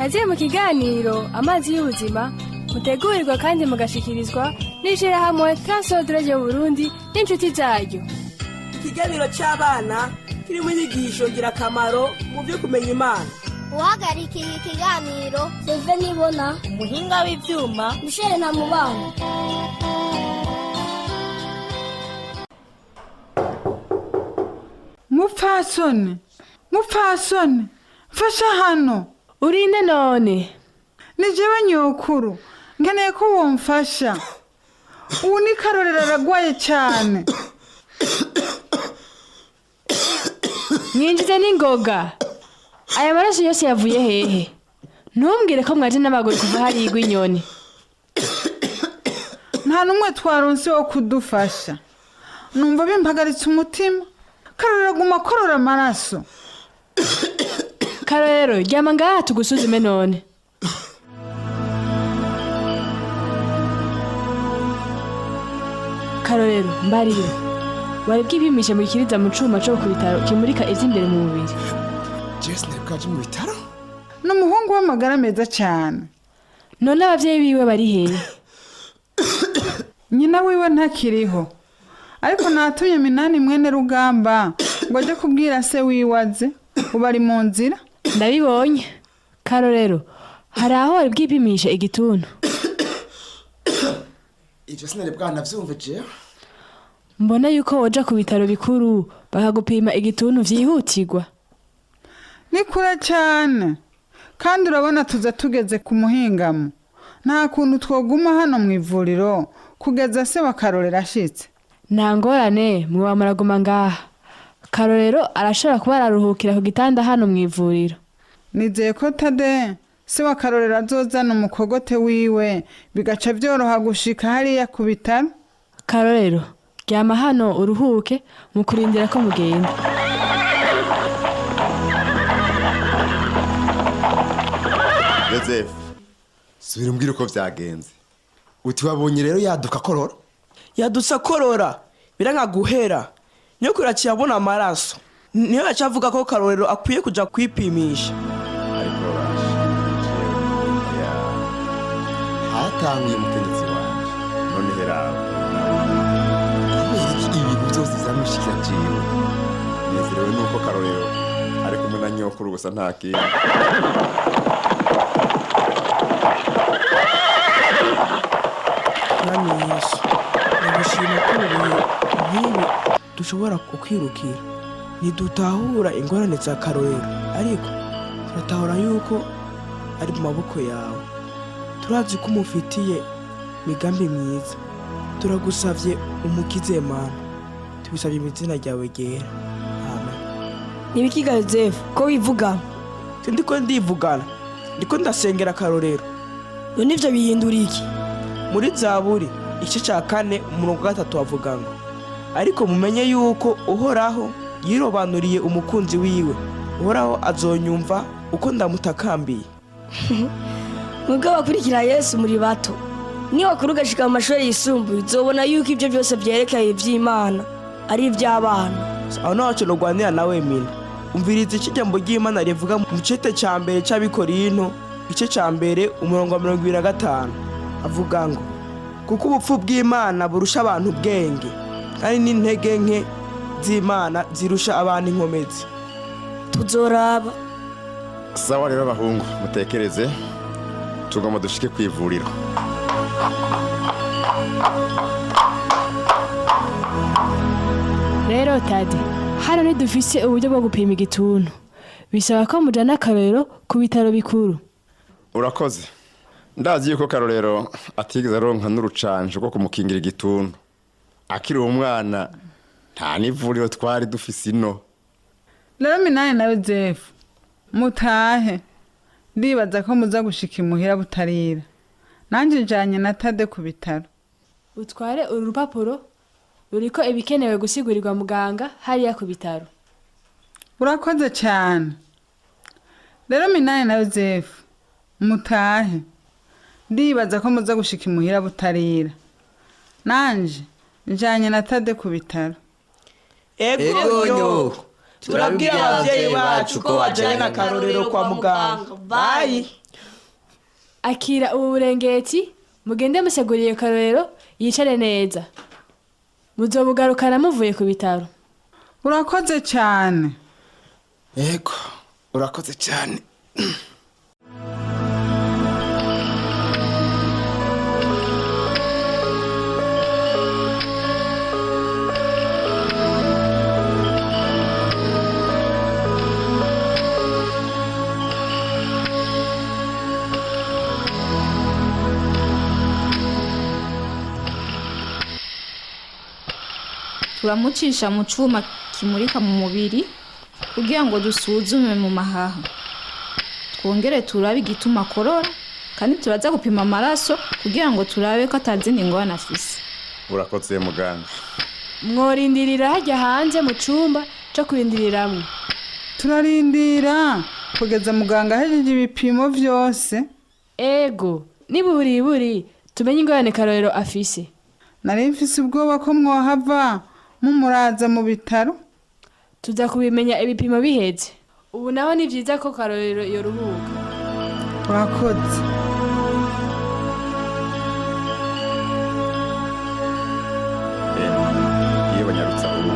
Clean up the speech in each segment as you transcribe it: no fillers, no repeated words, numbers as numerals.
Kaze mu kiganiro Amazi y'Ubuzima, mutegurirwa kandi mugashikirizwa n'ishirahamwe Transodre Burundi n'inshuti zaryo. Ikiganiro cy'abana kirimo inyigisho ngirakamaro mu byo kumenya Imana. Uhagarikiye ikiganiro, Seve Nibona. Umuhinga w'ivyuma, Michel na Mubano. Mupfasoni, mupfasoni, mfasha hano. Urinde none? Ni jewe nyokuru, nkeneye ko womfasha. Ubu ni Karorero, aragwaye cyane. Mwinjize n'ingoga. Aya maraso yose yavuye hehe? Ntumbwire ko mwaje n'amaguru kuva hariya igwa inyoni. Nta n'umwe twaronse wo kudufasha. Numva bimpagaritse umutima. Karorero aguma akorora amaraso. Karorero, ryama ngaha tugusuzume none. Karorero, mbarira, wari bwipimishe mu gikiriza, mu cuma co ku bitaro kimurika ivy'imbere mu mubiri? Jesi ntabwo mu bitaro. Ni umuhungu w'amagara meza cyane. None abavyeyi biwe bari hehe? Nyina wiwe ntakiriho, ariko natumye Minani mwene Rugamba ngo ajye kubwira se wiwe aze. Ubu ari mu nzira. Ndabibonye. Karorero, hari aho wari bwipimishe igituntu? Ibyo sinari bwanabyumve jewe. Mbona yuko woja ku bitaro bikuru bakagupima igituntu vyihutirwa. Ni kure cyane, kandi urabona tuza tugeze ku muhingamo. Nta kuntu twoguma hano mu ivuriro kugeza se wa Karorero ashitse. Nta ngorane, mwoba muraguma ngaha. Karorero arashobora kuba araruhukira ku gitanda hano mu ivuriro. Nizeye ko Tade se wa Karorero azozana umukogote wiwe, bigaca byoroha gushika hariya ku bitaro. Karorero, ryama hano uruhuke mu kurindira ko mugenda. Joseph, subira umbwire uko byagenze. Uti wabonye rero yaduka akorora? Yadutse akorora, biranka guhera. Nyokuru yaciye abona amaraso, niyo yaciye avuga ko Karorero akwiye kuja kwipimisha. Ariko rasha jewe ya hatanguye umutegetsi wanje, none herawe. Kubera iki ibintu byose vyamushikira jewe? Nezerewe nuko Karorero ari kumwe na nyokuru gusa, nta kindi. Mwami Yesu, ndagushima ko mu bihe nk'ibi dushobora kukwirukira. Ntidutahura ingorane za Karorero, ariko turatahura yuko ari mu maboko yawe. Turazi ko umufitiye migambi myiza. Turagusavye umukize, Mana. Tubisabye mu izina ryawe ryera, amen. Nibikiga Yozefu, ko wivuga? Ndiko ndivugana, ndiko ndasengera Karorero. None ivyo bihindura iki? Muri Zaburi igice cya 4 umurongo wa 3 wavuga ngo: "Ariko mumenye yuko Uhoraho yirobanuriye umukunzi wiwe. Uhoraho azonyumva uko ndamutakambiye." Mwebwe abakurikira Yesu muri bato, niwakura ugashika mu mashuri yisumbuye, uzobona yuko ivyo byose vyerekeye ivy'Imana ari ivy'abana. Aho naco nogwanira nawe mina. Umviriza icyo ijambo ry'Imana rivuga mu cete ca mbere c'Abikorinto, igice ca 1 umurongo wa 25, avuga ngo: "Kuko ubupfu bw'Imana burusha abantu ubwenge, kandi n'intege nke z'Imana zirusha abantu inkomezi." Tuzoraba. Sawa rero abahungu, mutekereze, tugomba dushike ku ivuriro. Rero Tade, hano ntidufise uburyo bwo gupima igituntu. Bisaba ko mujana Akarorero ku bitaro bikuru. Urakoze. Ndazi yuko Karorero atigeze aronka n'urucanjo rwo kumukingira igituntu akiri umwana. Nta n'ivuriro twari dufise ino. Rero Minani na Yozefu, mutahe. Ndibaza ko muza gushika imuhira butarira. Nanjye njanye na Tade ku bitaro. Utware uru rupapuro ruriko ibikenewe gusigurirwa muganga hariya ku bitaro. Urakoze cyane. Rero Minani na Yozefu, mutahe. Ndibaza ko muza gushika imuhira butarira. Nanje njanye na Tade ku bitaro. Ego nyoko, turabwira abavyeyi bacu ko wajanye na Karorero kwa muganga. Bayi. Akira ubu burengeti, mugende museguriye Karorero yicare neza. Muzobugarukana muvuye ku bitaro. Urakoze cyane. Yego, urakoze cyane. Turamucisha mu cuma kimurika mu mubiri kugira ngo dusuzume mu mahaha, twongere turabe igituma akorora, kandi turaza gupima amaraso kugira ngo turabe ko atazindi ngorane afise. Urakoze muganga. Mworindirira hajya hanze mu cumba co kurindiriramwo. Turarindira kugeza muganga ahejeje ibipimo vyose. Ego, niburiburi tumenye ingorane Karorero afise. Nari mfise ubwoba ko mwohava mumuraza mu bitaro. Tuza kubimenya ibipimo biheze. Ubu naho ni vyiza ko Karorero yoruhuka. Urakoze. Iyo banyarutsa ubu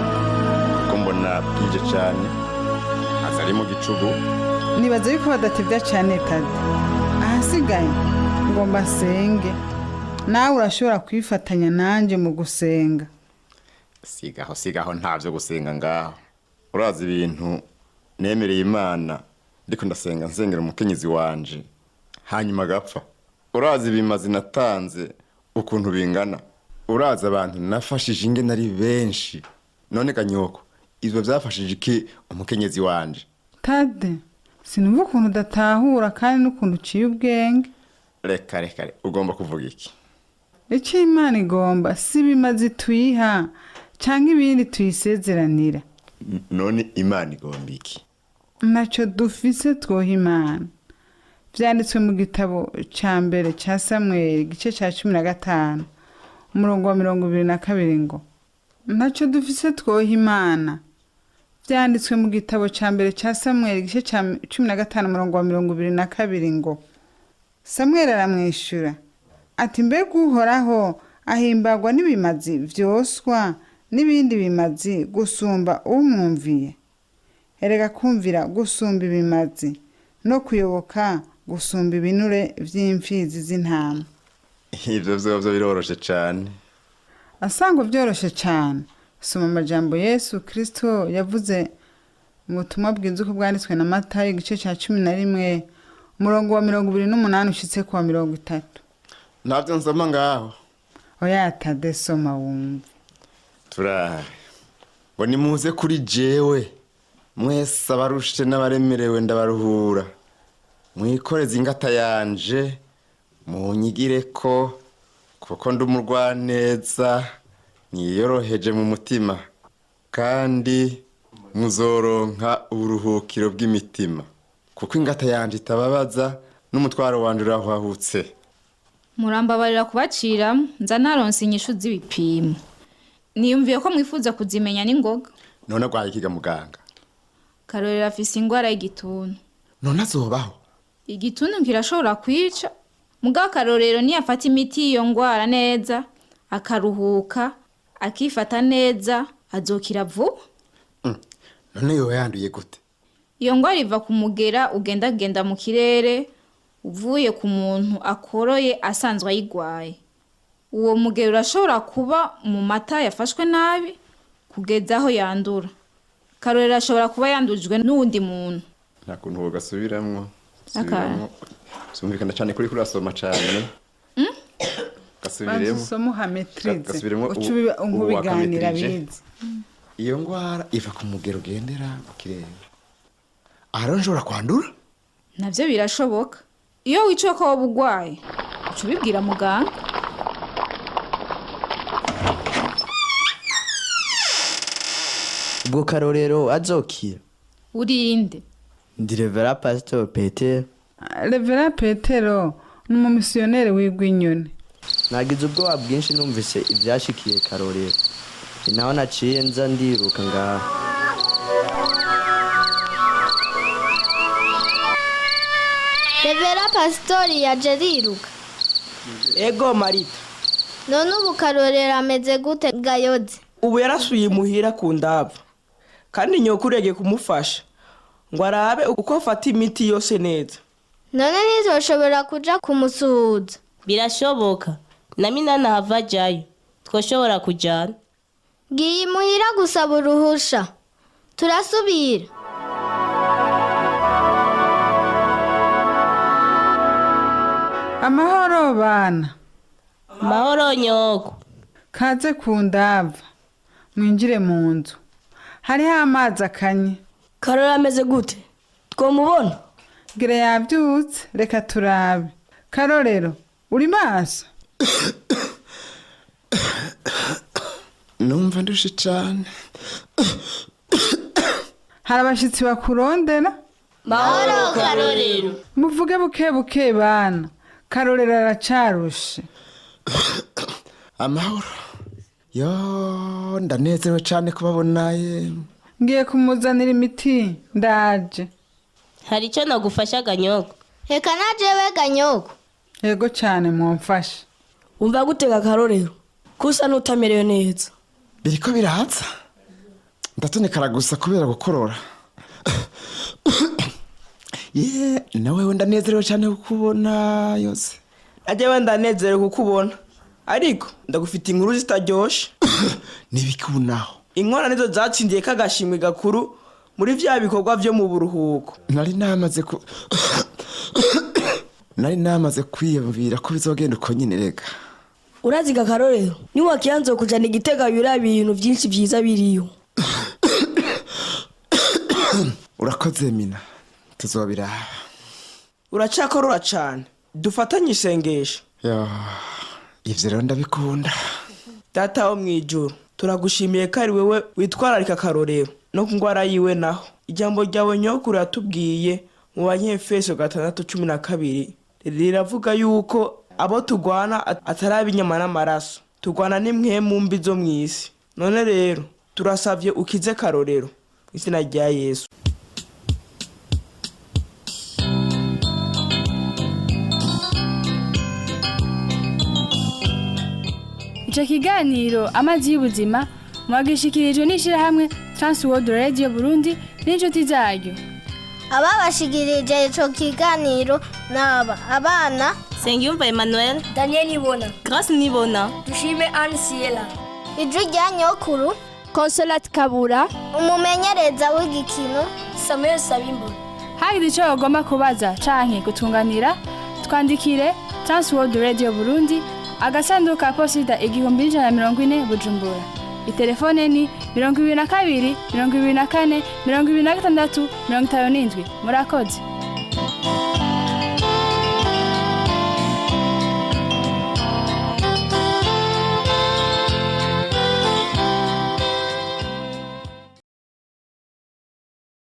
kuko mbona bwije cyane, aza ari mu gicugu. Nibaza yuko badatevya cyane Tade. Ahasigaye ngomba senge, nawe urashobora kwifatanya nanjye mu gusenga. Sigaho, sigaho, ntabyo gusenga ngaho. Urazi ibintu nemereye Imana ndiko ndasenga, nsengera umukenyezi wanje hanyuma agapfa. Urazi ibimazi natanze ukuntu bingana. Urazi abantu nafashije ingene ari benshi. None kanyoko, ivyo byafashije iki umukenyezi wanje? Tade, sinumva ukuntu udatahura kandi n'ukuntu uciye ubwenge. Reka reka reka, ugomba kuvuga iki? Icyo Imana igomba si ibimazi tuyiha cyangwa ibindi tuyisezeranira. None Imana igomba iki? Ntacyo dufise twoha Imana. Byanditswe mu gitabo cya mbere cya Samweli, igice cya 15, umurongo wa 22 ngo: Ntacyo dufise twoha Imana. Byanditswe mu gitabo cya mbere cya Samweli, igice cya 15, umurongo wa 22 ngo: Samweli aramwishyura ati: Mbega Uhoraho ahimbagwa n'ibimazi vyoswa n'ibindi bimazi gusumba umwumviye? Erega kumvira gusumba ibimazi, no kuyoboka gusumba ibinure vy'imfizi z'intama. Ivyo vyovyo biroroshe cane. Asanga byoroshe cyane. Soma amajambo Yesu Kristo yavuze mu butumwa bwiza uko bwanditswe na Matayo, igice cya 11, umurongo wa 28 ushitse ku wa 30. Ntabyo nsoma ngaho. Oya Tade, soma wumve. Turabe ngo: Nimuze kuri jewe mwese abarushe n'abaremerewe, ndabaruhura. Mwikoreze ingata yanje, munyigire ko, kuko ndi umurwaneza niyoroheje mu mutima, kandi muzoronka uburuhukiro bw'imitima, kuko ingata yanje itababaza n'umutwaro wanje urahwahutse. Murambabarira kubaciramo, nza naronse inyishu z'ibipimo. Niyumviye ko mwifuza kuzimenya n'ingoga. None agwaye ikiga muganga? Karorero afise ingwara y'igituntu. None azobaho? Igituntu kirashobora kwica, mugabo Karorero niyafata imiti y'iyo ngwara neza, akaruhuka, akifata neza, azokira vuba. None yoba yanduye gute? Iyo ngwara iva ku mugera ugendagenda mu kirere uvuye ku muntu akoroye asanzwe ayigwaye. Uwo mugera urashobora kuba mu mata yafashwe nabi kugeza aho yandura. Karorero ashobora kuba yandujwe n'uwundi muntu. Nta kuntu wogasubiramwo? Aka. Sumvikana cyane kuri kurasoma cyane. Banza Gasubiremo. usome uhametirize. Gasubiremo. Uce nkubiganira wakametirije. bize. Iyo ngwara iva ku mugero ugendera mu kirere. Aha rero nshobora kwandura? Navyo birashoboka. Iyo wicuye ko woba ugwaye, uca ubibwira muganga. Ubwo Karorero azokira? Urinde? Ndi Revera Pasitoro Petero. Revera Petero ni umumisiyoneri wigwa inyoni. Nagize ubwoba bwinshi numvise ibyashikiye Karorero, ni naho naciye nza ndiruka ngaha. Revera pasitori yaje ariruka. Ego Marita. None ubu Karorero ameze gute Gayozi? Ubu yarasuye imuhira ku ndava, kandi nyokuru yagiye kumufasha ngo arabe uko afata imiti yose neza. None ntitwoshobora kuja kumusuhuza? Birashoboka. Na Minani ahava ajayo. Twoshobora kujana. Ngiye imuhira gusaba uruhusha. Turasubira. Amahoro bana. Mahoro nyoko. Kaze ku ndava, mwinjire mu nzu, hariho amazi akanye. Karorero ameze gute? Twamubona? Gira yabyutse, reka turabe. Karorero, uri maso? Numva ndushe cyane. Hari abashyitsi bakurondera. Mahoro Karorero. Muvuge buke buke bana, Karorero aracarushe. Amahoro. Yo, ndanezerewe cyane kubabona ye. Ngiye kumuzanira imiti, ndaje. Hari icyo nagufashaga nyoko? Reka na jewe Ganyoko. Yego cyane, mwamfashe. Wumva gutega Karorero? Kusa n'utamerewe neza. Biriko biraza. Ndatonekara gusa kubera gukorora. Ye, nawe ndanezerewe cyane kukubona yose. Najyewe ndanezerewe kukubona, ariko ndagufite inkuru zitaryoshe. Nibikunaho. Inkora nizo zatsindiye kagashimwe gakuru muri vya bikorwa vyo mu buruhuko. Nari namaze kwiyumvira ko bizogenda uko nyine rega. Uraziga Karorero, niwakiyanze kujana igitega bira ibintu byinshi byiza biriyo. Urakoze Mina, tuzobiraba. Uracakorora cane, dufatanye isengesho. Yo, ivyo rero ndabikunda. Data wo mwijuru, turagushimiye ko ari wewe witwararika Karorero no ku ngwara yiwe naho. Ijambo ryawe nyokuru yatubwiye mu Banyefeso 6:12 riravuga yuko abo tugwana atari ab'inyama n'amaraso, tugwana n'impwemu mbi zo mw'isi. None rero turasavye ukize Karorero izina rya Yesu. Ico kiganiro amazi y'ubuzima mwagishikirijwe n'ishirahamwe Transworld Radio Burundi n'inshuti zaryo. Ababashikirije ico kiganiro naba abana Sengiyumva Emmanuel, Daniel Nibona, Grace Nibona, Dushime Anne Siela, Ijwi rya nyokuru Consolate Kabura, umumenyereza w'igikino Samuel Sabimbona. Hagize ico bagomba kubaza canke gutunganira, twandikire Transworld Radio Burundi, agasanduku ka posita 1140 Bujumbura. Itelefone ni 22 24 26 57. Murakoze.